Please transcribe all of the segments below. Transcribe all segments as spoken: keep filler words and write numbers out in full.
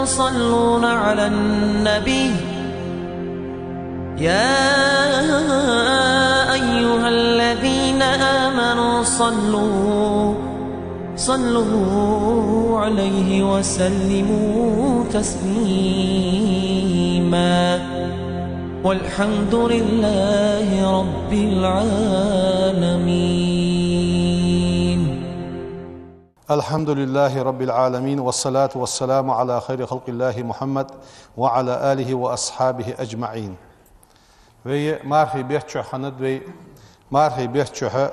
يصلون على النبي. يا أيها الذين آمنوا صلوا، صلوا عليه وسلموا تسليما. والحمد لله رب العالمين. الحمد لله رب العالمين، والصلاة والسلام على خير خلق الله محمد وعلى آله وأصحابه أجمعين. Вай мархий бетта чухь хиннад вай, мархий бетта чухь,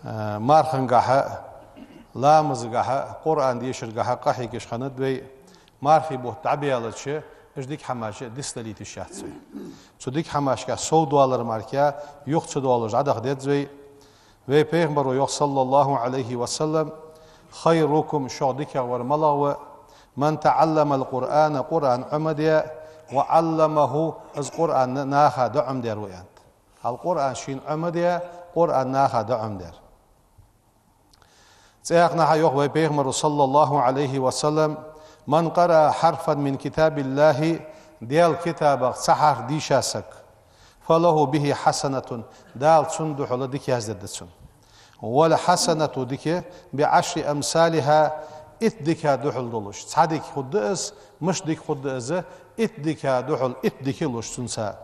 э, мархангахьа, ламазгахьа, Къуръан дешаргахьа къахьегаш хиннад вай. Мархий бутт дӀабаьлча, уж дика хӀамаш дицдалийта йиш яц вай. Цу дика хӀамашка совдоалар мара юха ца доалаш дӀадаха деза вай. Вай пайхамаро йоах, صلى الله عليه وسلم: خيركم, шух дикагӀвар малагӀа ва, من تعلم القرآن, Къуръан Ӏомадаь, وعلمه, из Къуръан наха дӀаӀомадаьр ва, аьннад. Хьал Къуръан шийна Ӏомадаь, Къуръан наха дӀаӀомадаьр. ЦӀаькханахьа йоах вай пайхамаро, صلى الله عليه وسلم: من قرأ حرفا من كتاب الله, Даьла китабах цхьа хьарф дийша саг, فله به حسنة, Дала цунна духьала дика яздергда цунна. والحسنة, дика, بعشر أمثالها, итт дика духьал долаш. Цхьа дика хургда из, мишта дика хургда из, итт дика духьал, итт дика луш цунца.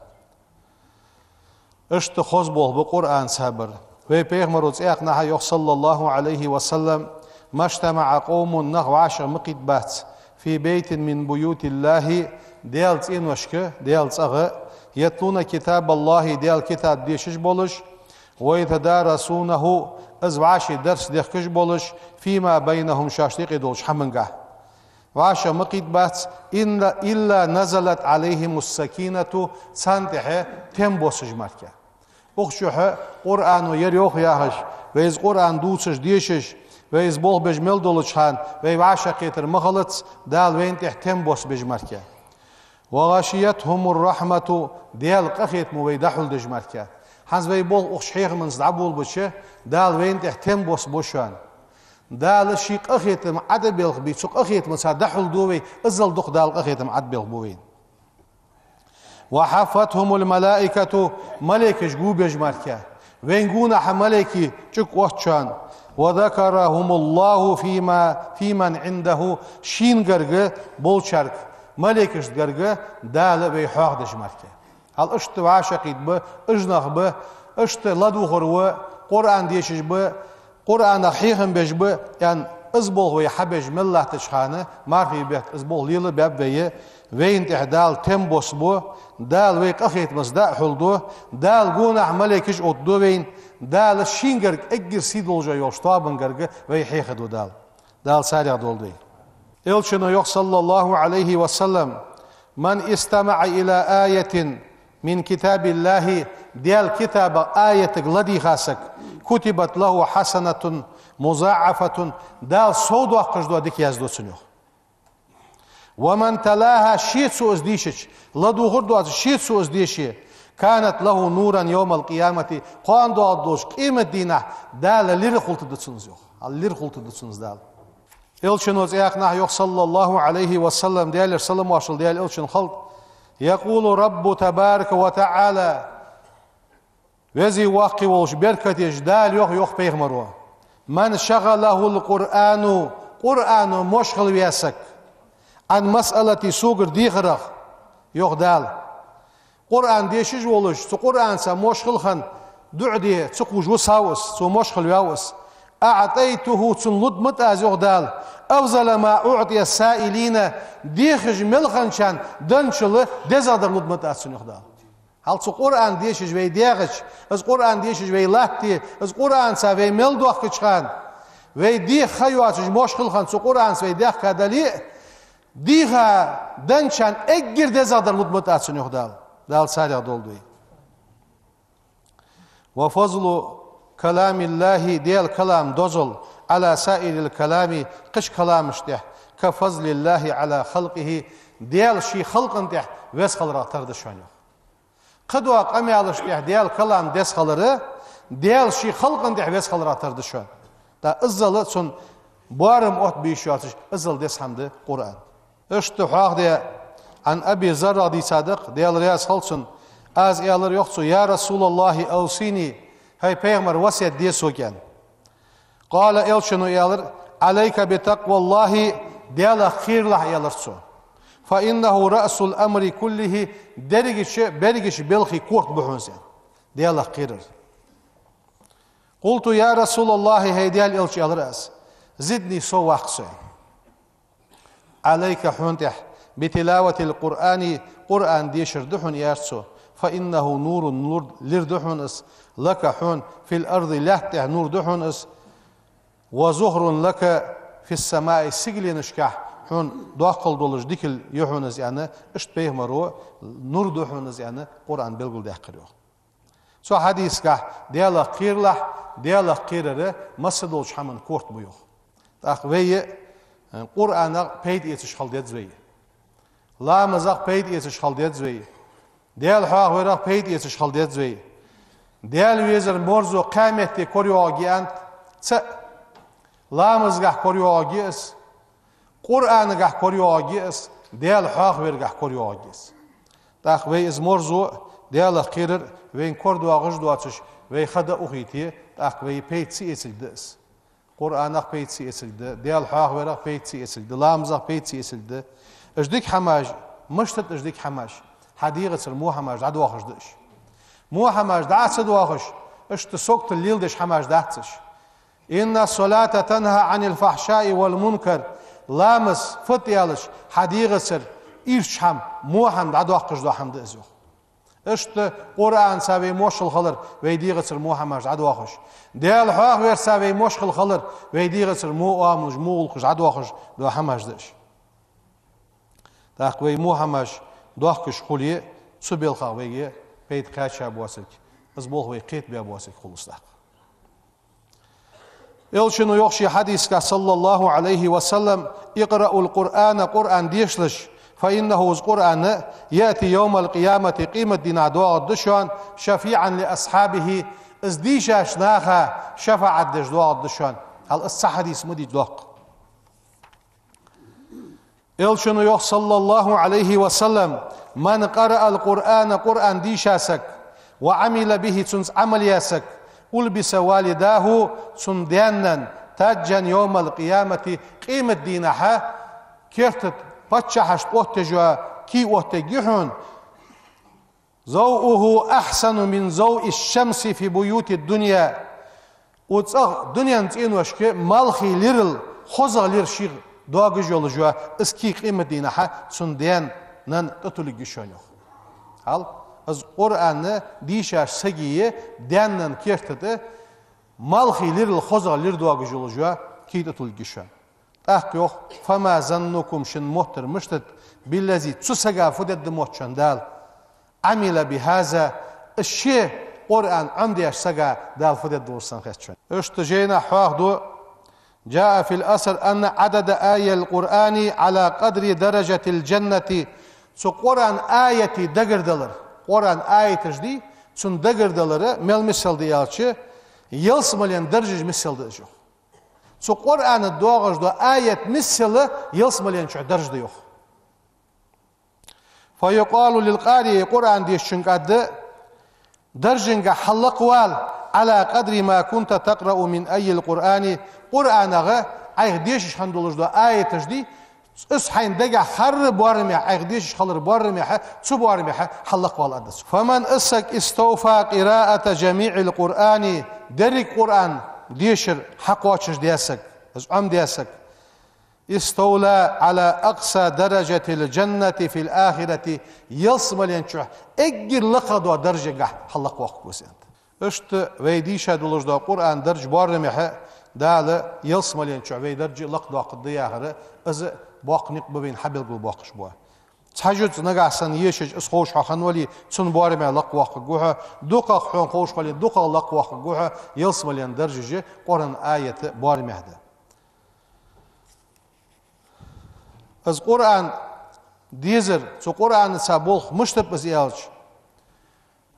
Иштта хоза болх ба Къуръанца бар. Вай пайхамаро цӀаькханахьа йоах, صلى الله عليه وسلم: ما اجتمع قوم, нах вӀашагӀкхийтта бац, في بيت من بيوت الله, Даьла цӀеношка, Даьла цӀагӀа, يتلون كتاب الله, Даьла китаб дешаш болаш, ويتدارسونه, из вӀаший дарс дехкаш болаш, فيما بينهم, шоашта юкъе долча хӀамангахьа. ВӀашагӀ ма кхийтта бац, إلا نزلت عليهم السكينة, царна тӀехьа тем боссаш мара. Укх чухь Къуръано ер йоах яхаш, вай из Къуръан дувцаш, дешаш, вай из болх беш мел долча хана, вай вӀашагӀкхетар ма хилац, Дала вайна тӀехьа тем боссабеш мара. وغشيتهم الرحمة, Даьла къахетамо вай дӀахьулдеш мара. ХӀанз вай болх укх хьехамца дӀаболабича, Дала вайна тӀехьа тем боссабу шоана. Дала ший къахетам Ӏо а белхабий, цу къахетамца дӀахьулду вай, иззал дукха Дала къахетам Ӏо а белхабу вайна. وحفتهم الملائكة, малейкаш гобеш мара. Вайна гонахьа малейкий чӀуг отт шоана. وذكرهم الله فيما، فيمن عنده, шийна гарга болчарга, малейкашта гарга Дала вай хьоахадеш мара. Хьал иштта вӀашагӀкхийтта ба, уж нах ба, иштта ладувгӀар ва, Къуръан дешаш ба, Къуръанах хьехам беш ба, аьнна, из болх вай хьабеш мел латтача хана, мархий бетта из болх лелабаьб вай, вайна тӀехьа Дала тем боссабу, Дала вай къахетамца дӀа а хьулду, Дала гонахьа малейкаш оттаду вайна, Дала шийна гарга эггара сий долча йолча тоабан гарга вай хьехаду Дала. Дала царех долда вай. Элчано йоах, صلى الله عليه وسلم: من استمع إلى آية من كتاب الله, Даьла китабах аятага ладийгӀа саг, كتبت له حسنة مضاعفة, Дала совдоаккхаш дола дика язду цунна, йоах. ومن تلاها, ше цо из дийшача, ладувгӀар доацаш ше цо из деше, كانت له نورا يوم القيامة, кхоана доагӀаш долча къематдийнахьа Дала лир хулийтаргда цунна из, йоах. Хьал лир хулийтаргда цунна из Дала. Элчано цӀаькханахьа йоах, صلى الله عليه وسلم, Даьлера салам-моаршал Даьла Элчана хилда: يقول الرب تبارك وتعالى, Веза-Воккха волча беркате волча Дала йоах, йоах пайхамаро: من شغله القرآن, Къуръано мошхал ваь саг, عن مسألتي, согара дехарах, йоах Дала. Къуръан дешаш волаш, цу Къуръанца мошхал хинна, дуӀа де ца кхувш висав из, цо мошхал ваьв из. أعطيته, цунна лургда ма аз, йоах Дала, أفضل ما أعطي السائلين, дехаш мел хинначарна денначул дезагӀдар лургда ма аз цунна, йоах Дала. Хьал цу Къуръан дешаш вай дегӀача, из Къуръан дешаш вай латте, из Къуръанца вай мел доахкача хана, вай деха ха йоацаш мошхал хинна цу Къуръанца вай даьхка дале а, дийха денначарна эггара дезагӀдар лургда ма аз цунна, йоах Дала. Дала царех долда вай. وفضل كلام الله, Даьла калама дозал, على سائر الكلام, кхыча каламашта тӀехьа, كفضل الله على خلقه, Даьла ший халкъа тӀехьа веза хиларах тара да шоана, йоах. Кхы дола къамаьлашта тӀехьа Даьла калам деза хилар, Даьла ший халкъа тӀехьа веза хиларах тара да шоана. ТӀаккха иззал цунна боарам оттабе йиш йоацаш, иззал деза хӀама да Къуръан. Иштта хьоахадаь, عن أبي ذر дийцад-кх, Даьла раьза хилва цунна, аз аьлар йоах цо: «يا رسول الله أوصني, хӀай пайхамар, васкет де сога», — аьнна. قال, элчано аьлар: «عليك بتقوى الله, Даьлах кхералахь», — аьлар цо. «فإنه رأس الأمر كله, дерригача, берригача балхий корта ба хьона из», — аьнна. Даьлах кхерар. قلت: «يا رسول الله, хӀай Даьла элча, — аьлар аз, — زدني, сов ваккха со», — аьнна. «عليك, хьона тӀехь, بتلاوة القرآن, Къуръан дешар да хьона, — аьлар цо, — فإنه نور, нур, лир да хьона из, لك, хьона, في الأرض, лаьтта тӀа нур да хьона из, وزخر لك في السماء, сигаленашкахь хьона доккхал долаш дикал я хьона из», — аьнна, иштта пайхамаро нур да хьона из аьнна, Къуръан белгалдаьккхар йоах. Цу хьадисагахь Даьлах кхералахь, Даьлах кхерар масса долча хӀаман корта ба йоах. ТӀаккха вай, э, Къуръанах пайда эцаш хила деза вай. Ламазах пайда эцаш хила деза вай. Даьла хьоахаварах пайда эцаш хила деза вай. Даьла везар, марзо кхаь метте корайоагӀаргья аьннад цаӀ. Ламазагахь корайоагӀаргья из, Къуръанагахь корайоагӀаргья из, Даьла хьоахаваргахь корайоагӀаргья из. ТӀаккха вай из марзо, Даьлах кхерар вайна корадоагӀаш доацаш, вай ха дӀаухийте, тӀаккха вай пайда ца эцилга да из. Къуръанах пайда ца эцилга да, Даьла хьоахаварах пайда ца эцилга да, ламазах пайда ца эцилга да. Уж дика хӀамаш, мишта да уж дика хӀамаш? ХьадегӀацара во хӀамаш дӀадоахаш да уж. Во хӀамаш дӀа а ца доахаш, иштта саготал леладеш хӀамаш дац уж. «إن الصلاة تنهى عن الفحشاء والمنكر». Ламаз, фу да аьлча, хьадегӀацара ийрча хӀама, во хӀама дӀадоаккхаш дола хӀама да из йоах. Иштта Къуръанца вай мошал хилар, вай дегӀацара во хӀамаш дӀадоахаш. Даьла хьоахаварца вай мошал хилар, вай дегӀацара во оамалаш, во гӀулакхаш дӀадоахаш дола хӀамаш да уж. ТӀаккха вай во хӀамаш доахкаш хуле, цу балхах вайга пайда кхаьча боацилга, из болх вай кхетабе боацилга хул из тӀаккха. Элчано йоах ший хьадисагахь, صلى الله عليه وسلم: «اقرؤوا القرآن, Къуръан дешалаш, فإنه, из Къуръан, يأتي يوم القيامة, къематдийнахьа доагӀаргда шоана, شفيعا لأصحابه, из дийшача наха шафаӀат деш доагӀаргда шоана». Хьал из цхьа хьадис ма дий доккха. Элчано йоах, صلى الله عليه وسلم: «من قرأ القرآن, Къуръан дийша саг, وعمل به, цунца Ӏамал яь саг, ألبس والداه, цун даь-наьна, تاجا يوم القيامة, къематдийнахьа керта тӀа паччахьашта оттаеш йола кий оттаергья хьона, ضوءه أحسن من ضوء الشمس في بيوت الدنيا». Укх цӀагӀа, дунен цӀеношка малхий лирал хозагӀа лир шийх доагаш йолаш йола из кий къематдийнахьа цун даь-наьна тӀатулларгья шоана йоах. Хьал, из Къуръан дийшача сага даь-наьна керта тӀа малхий лирал хозагӀа лир доагаш йолаш йола кий тӀатулларгья шоана. ТӀаккха йоах: «فما ظنكم, шун моттар мишта да, بالذي, цу сага фу дергда мотт шоана Дала, عمل بهذا, из ше Къуръан Ӏомадеча сага Дала фу дергда хьона хет шоана». Иштта жайнашка хьоахаду: «جاء في الأثر أن عدد آي القرآن على قدر درجة الجنة». Цу Къуръан аятий дагардалар, Къуръан аяташ дий, цун дагардалар мел мисал да аьлча, ялсмален даржаш мисал да уж йоах. Цу Къуръана доагӀаш дола аят миссел ялсмален чу даржа да йоах. «فيقال للقارئ», Къуръан дешачунга аргда, даржанга хьаллакхвала, «على قدر ما كنت تقرأ من آي القرآن», Къуръанах Ӏайха дешаш хинна долаш дола аяташ дий, из хьайна дагахь хар боарамехь, Ӏайха дешаш хилар боарамехь, цу боарамехь хьаллакхвала аргда цо. «فمن», из саг, «استوفى قراءة جميع القرآن», деррига Къуръан дешар хьакхоачашдаь саг, из Ӏомадаь саг, «استولى على أقصى درجة الجنة في الآخرة», ялсмален чу эггара лакхагӀа дола даржагахь хьаллакхвоаккхаргва из аьннад. Иштта вай дийша долаш дола Къуръан даржа боарамехь Дала ялсмален чу вай даржа лакхдоаккхаргда яхар, из боккха никъ ба вайна хьабелгалбоаккхаш бола. Цхьа жуз нагахь санна ешаш, из ховш хьо хинна вале, цун боарамехь лакхвоаккхаргва хьо, дукхагӀа хьона ховш хуле, дукхагӀа лакхвоаккхаргва хьо ялсмален даржаш Къуръан аята боарамехь да. Из Къуръан дезар, цу Къуръанаца болх мишта ба из аьлча,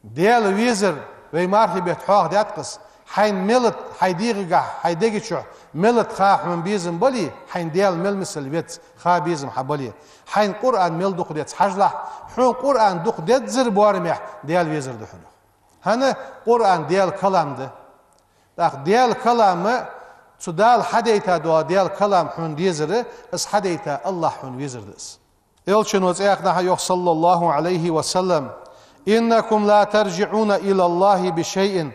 Даьла везар, вай мархий бетта хьоахадаьд-кх из, Хьайна мел а, хьай дегӀагахь, хьай дега чу мел а ха хьона безам бале, хьайна Даьла мел мисал веза ха безам хьа бале, хьайна Къуръан мел дукха деза хьажалахь, хьона Къуръан дукха деззара боарамехь Даьла везар да хьона. ХӀана? Къуръан Даьла калам да. ТӀаккха Даьла калам, цу Дала хьадайта дола Даьла калам хьона дезар, из хьадайта АллахӀ хьона везар да из. Элчано цхьаькханахьа йоах, صلى الله عليه وسلم: «إنكم لا ترجعون إلى الله بشيء».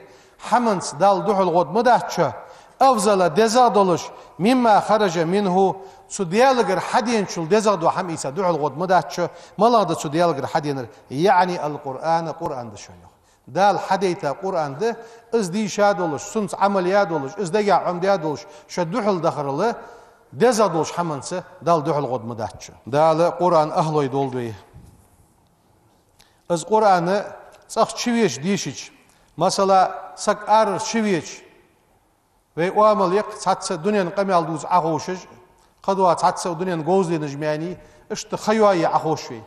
Хьаманца Далла духьал гӀоргма дац шо, «أفضل», дезагӀа долаш, «مما خرج منه», цу Даьлагара хьаденачул дезагӀа дола хьама ийца духьал гӀоргма дац шо. МалагӀа да цу Даьлагара хьаденар? يعني القرآن, Къуръан да шоана, йоах. Дала хьадайта Къуръан да, из дийша долаш, цунца Ӏамал я долаш, из дагахь Ӏомаде долаш, шо духьал дахарал дезагӀа долаш хьаманца Далла духьал гӀоргма дац шо. Дала Къуръан ахлой долда вай. Из Къуръан цӀагӀа чувеча дешача, масала, саг арара чувеча, вай оамал я-кх цхьацца дунен къамаьл дувца Ӏоховшаш, кхыдола цхьацца дунен говзаленаш маьний, иштта ха йоае Ӏоховш вай.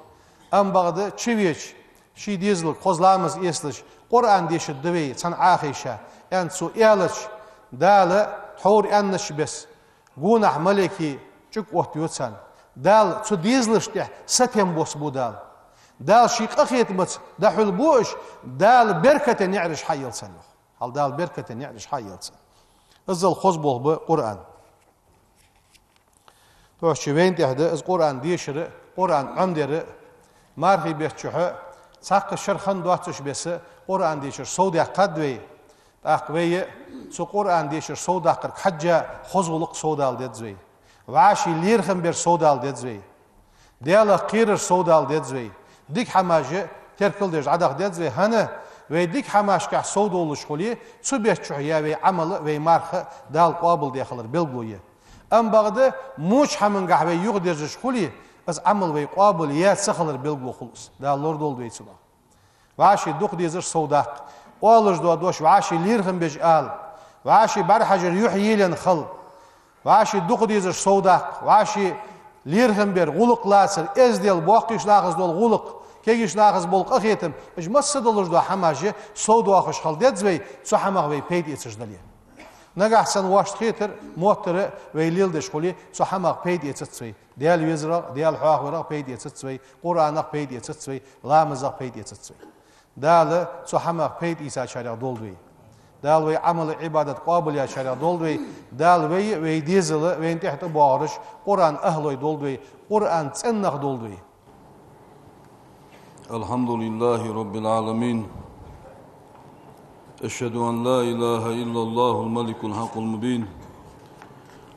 Амма бакъда чувеча, ший дезалга хоза ламаз эцалаш, Къуръан дешаргда вай цхьана Ӏохайша, аьнна цо аьлча, Дала тхьовра аьннача беса, гонахьа малейкий чӀуг оттаю царна. Дала цу дезалашта тӀа сатем боссабу Дала. Дала ший къахетамца дӀахьулбу уж, Дала беркате наӀараш хьаелл царна, йоах. Хьал Дала беркате наӀараш хьаелл царна. Иззал хоза болх ба Къуръан. Тхоашчу вайна тӀехь да из Къуръан дешар а, Къуръан Ӏомадар а. Мархий бетта чухь цхьаккха шера хинна доацача беса Къуръан дешар совдаьккхад вай. ТӀаккха вай цу Къуръан дешар совдаккхарга хьежжа хоза гӀулакх совдала деза вай. ВӀаший лерхӀам бар совдала деза вай. Даьлах кхерар совдала деза вай. Дика хьамаш теркалдеш дӀадаха деза вай. ХӀана? Вай дика хьамашкахь совдоалаш хуле, цу бетта чухь я вай Ӏамал а, вай марха а Дала къоабалдаь хилар белгало я. Амма бакъда воча хьамангахь вай юхадерзаш хуле, из Ӏамал вай къоабал яь ца хилар белгало хул из. Дала лорадолда вай цунах. ВӀаший дукха дезараш совдаккха. Оалаш дола дош вӀаший лерхӀам беш ала. ВӀаший бӀарахьажар юхь елен хила. ВӀаший дукха дезараш совдаккха. ВӀаший лерхӀам бар, гӀулакх лацар, эздел, боккхийча нахаца дола гӀулакх, кегийча нахаца бола къахетам, уж масса долаш дола хьамаш совдоахаш хила деза вай, цу хьамах вай пайда эцаш дале. Нагахь санна вайна хетар, моттар вай леладеш хуле, цу хьамах пайда эцац вай. Даьла везарах, Даьла хьоахаварах пайда эцац вай, Къуръанах пайда эцац вай, ламазах пайда эцац вай. Дала цу хьамах пайда ийцачарех долда вай. Дала вай Ӏамал а, Ӏибадат къоабалъяьчарех долда вай. Дала вай а, вай дезал а, вайна тӀехьа тӀабоагӀараш Къуръан ахлой долда вай, Къуръан цӀенах долда вай. الحمد لله رب العالمين. أشهد أن لا إله إلا الله الملك الحق المبين.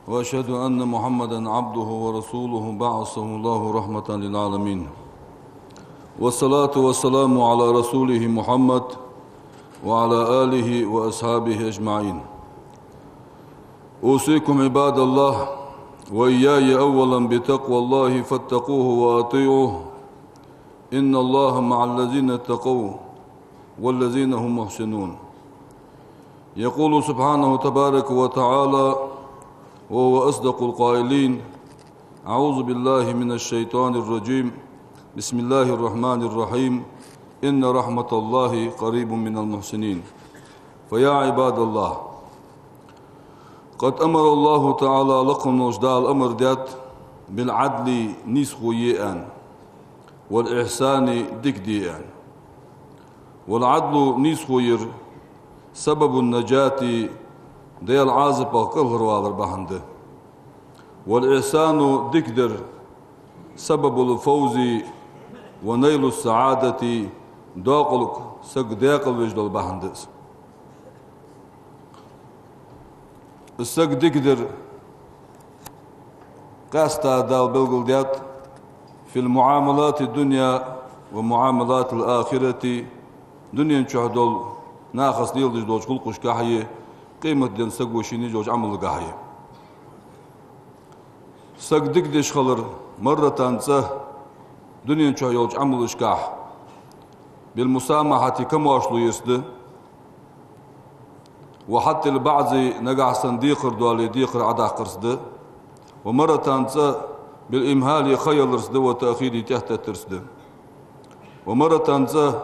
وأشهد أن محمدا عبده ورسوله بعثه الله رحمة للعالمين. والصلاة والسلام على رسوله محمد وعلى آله وأصحابه أجمعين. أوصيكم عباد الله وإياي أولا بتقوى الله فاتقوه وأطيعوه. إن الله مع الذين اتقوا والذين هم محسنون. يقول سبحانه تبارك وتعالى وهو أصدق القائلين: أعوذ بالله من الشيطان الرجيم. بسم الله الرحمن الرحيم. إن رحمة الله قريب من المحسنين. فيا عباد الله، قد أمر الله تعالى, лакха волча Дала амар даьд, بالعدل, нийсхо е аьнна, والإحسان, дика де аьнна. والعدل, нийсхо яр, سبب النجاة, Даьла Ӏазапах кӀалхарвалар бахьан да. والإحسان, дика дар, سبب الفوز ونيل السعادة, докъалга саг декъалвеш дола бахьан да из. Саг дика дар, къаьстта Дала белгалдаьд, في المعاملات الدنيا ومعاملات الآخرة, дунен чухь дола нахаца леладеш долча гӀулакхашкахьеи, къематдийнахьа саго шийна еш йолча Ӏамалгахьеи. Саг дика деш хилар марратан цӀа дунен чухь йолча Ӏамалашкахь بالمسامحة, камаьршло ярца да, وحث البعض, нагахь санна декхар доале, декхар Ӏодаккхарца да, ومرة цӀа بالإمهال, ха яларца да, وتأخير, тӀехьатеттарца да. ومرة цӀа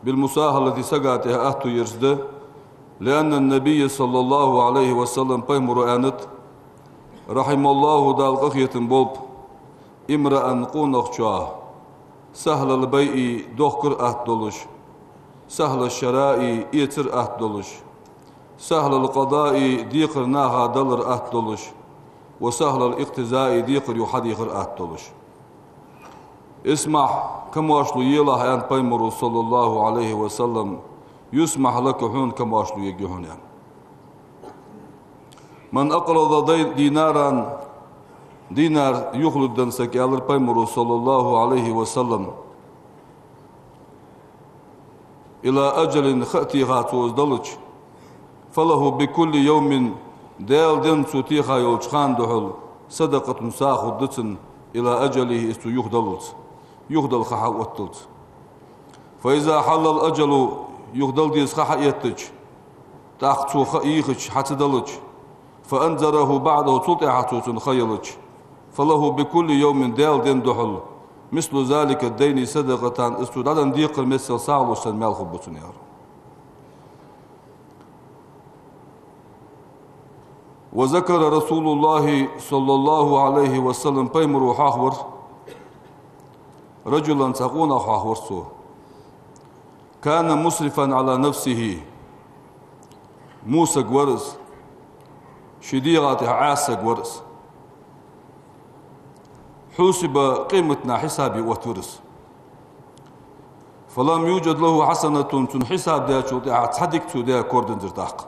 بالمساهلة, сага тӀехьа аьттув ярца да, لأن النبي صلى الله عليه وسلم, пайхамара аьннад: رحم الله, Дала къахетам болба, امرأ, къонахчоа, سهل البيع, дохкар атта долаш, سهل الشراء, эцар атта долаш, سهل القضاء, декхар наха далар атта долаш, وسهل الاقتضاء, декхар юха хьадехар атта долаш. اسمح, камаьршал елахь, аьннад пайхамара, صلى الله عليه وسلم, يسمح لك, хьона камаьршал ергья хьона, аьнна. من أقرض دي-, دينارا, динар юхалургденна саг, аьлар пайхамара, صلى الله عليه وسلم, إلى أجل, ха а теха цо из делча, فله بكل يوم, Даьла денна цо теха йолча хана духьал, صدقة, сагӀа хургда цунна, إلى أجله, из цо юхадаллалца, юхадала ха хьаотталца. فإذا حل الأجل, юхадала деза ха хьаэттача, тӀаккха цо ха йийхача, хьа ца делча, فأنذره بعده, цул тӀехьагӀа цо цунна ха елча, فله بكل يوم, Даьла денна духьал, مثل ذلك الدين صدقة, из цо дӀаденна декхар мел сагӀа луш санна маьл хургба цунна, аьлар. وذكر رسول الله صلى الله عليه وسلم, пайхамара хьоахавир, رجلا, цхьа къонах хьоахавир цо, كان مسرفا على نفسه, во саг вар из, ший дегӀа тӀа Ӏаса саг вар из. حوسب, къематдийнахьа хьисабе оттавир из. فلم يوجد له حسنة, цунна хьисап даьчул тӀехьагӀа цхьа дика цо даь корадензар тӀаккха.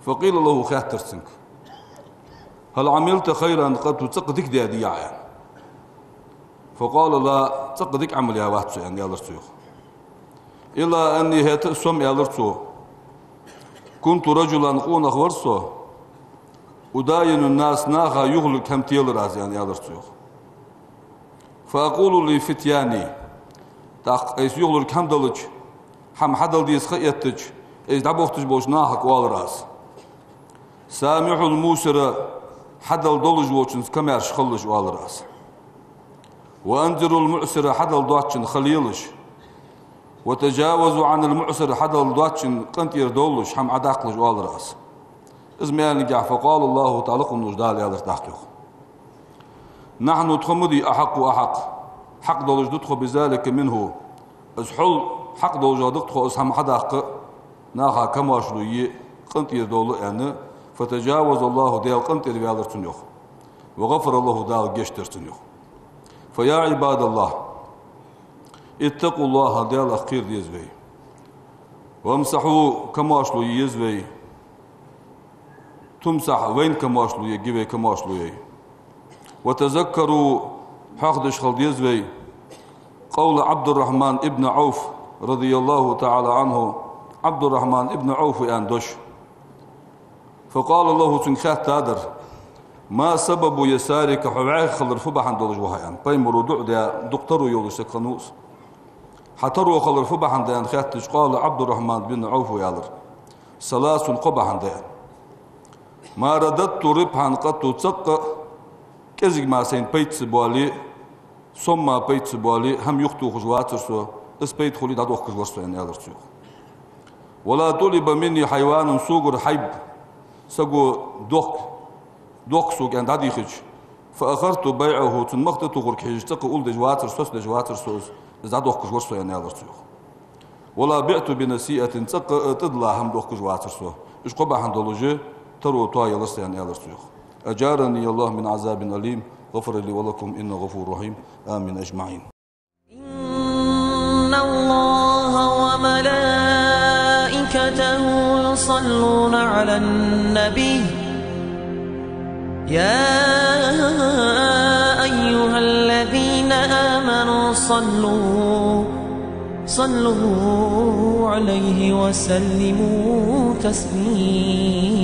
فقيل له, хаьттар цунга: هل عملت خيرا قط, цӀаккха дика даьдий Ӏа, аьнна. فقال: لا, цӀаккха дика Ӏамал яь вац со, аьнна, аьлар цо, йоах. إلا أني, хӀаьта а со-м, аьлар цо, كنت رجلا, къонах вар со, أداين الناس, наха юхалург хӀама телар аз, аьнна, аьлар цо, йоах. فأقول لفتياني, тӀаккха айса юхалург хӀама делча, хӀама хьадала деза ха эттача, айса дӀабохийташ болча нахага оалар аз: سامحوا الموسر, хьадала долаш волчунца камаьрша хилалаш, оалар аз. وأنذروا المعسر, хьадала доацачунна ха лелаш. وتجاوزوا عن المعسر, хьадала доацачунна къинтӀера довлалаш, хӀама Ӏодаккхалаш, оалар аз. Из ма аьллинге, فقال الله تعالى, лакха волча Дала аьлар тӀаккха, йоах: نحن, тхо ма дий, أحق وأحق, хьакъ долаш да тхо, بذلك منه, из хьол хьакъ долаш да тхо, из хӀама хьадаккха, наха камаьршал е, къинтӀера довла, аьнна. فتجاوز الله, Даьла къинтӀера ваьлар цунна, йоах. وغفر له, Дала гешт дир цунна, йоах. فيا عباد الله، اتقوا الله, Даьлах кхера деза вай. وامسحوا, камаьршал е еза вай. تمسح, вайна камаьршал ергья вай, камаьршал е. وتذكروا, хьоахадеш хила деза вай, قول عبد الرحمن بن عوف رضي الله تعالى عنه, Ӏабдуррахьман ибн Ӏавфа аьнна дош. فقال له, цунга хаьттадар: ما سبب يسارك, хьо вӀаьхий хилар фу бахьан долаш ва хьо, аьнна. Пайхамара дуӀа даь, дукха таро йолаш саг хиннав из. Хьа таро хилар фу бахьан да, аьнна, хаьттача, قال عبد الرحمن بن عوف, аьлар: ثلاث, кхо бахьан да, аьнна. ما رددت ربحا قط, цӀаккха а кӀезига мара сайна пайда ца боале, сом мара пайда ца боале, хӀама юхатохаш вацар со, из пайда хуле дӀадохкаш вар со, аьнна, аьлар цо, йоах. ولا طلب مني حيوان, согара хьайба, саго дохк, дохк сога, аьнна, дӀадийхача, فأخرت بيعه, цун мах тӀатохарга хьежаш, цӀаккха улдеш вацар, соцадеш вацар со из, из дӀадохкаш вар со, аьнна, аьлар цо, йоах. ولا بعت بنسيئة, цӀаккха а тӀадилла хӀама дохкаш вацар со. Уж кхо бахьан долаш таро тоаялар са, аьнна, аьлар цо, йоах. أجارني الله من عذاب أليم، غفر لي ولكم، إنه غفور رحيم. آمين أجمعين. إن الله وملائكته يصلون على النبي، يا أيها الذين آمنوا صلوا، صلوا عليه وسلموا تسليما.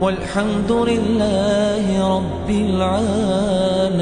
والحمد لله رب العالمين.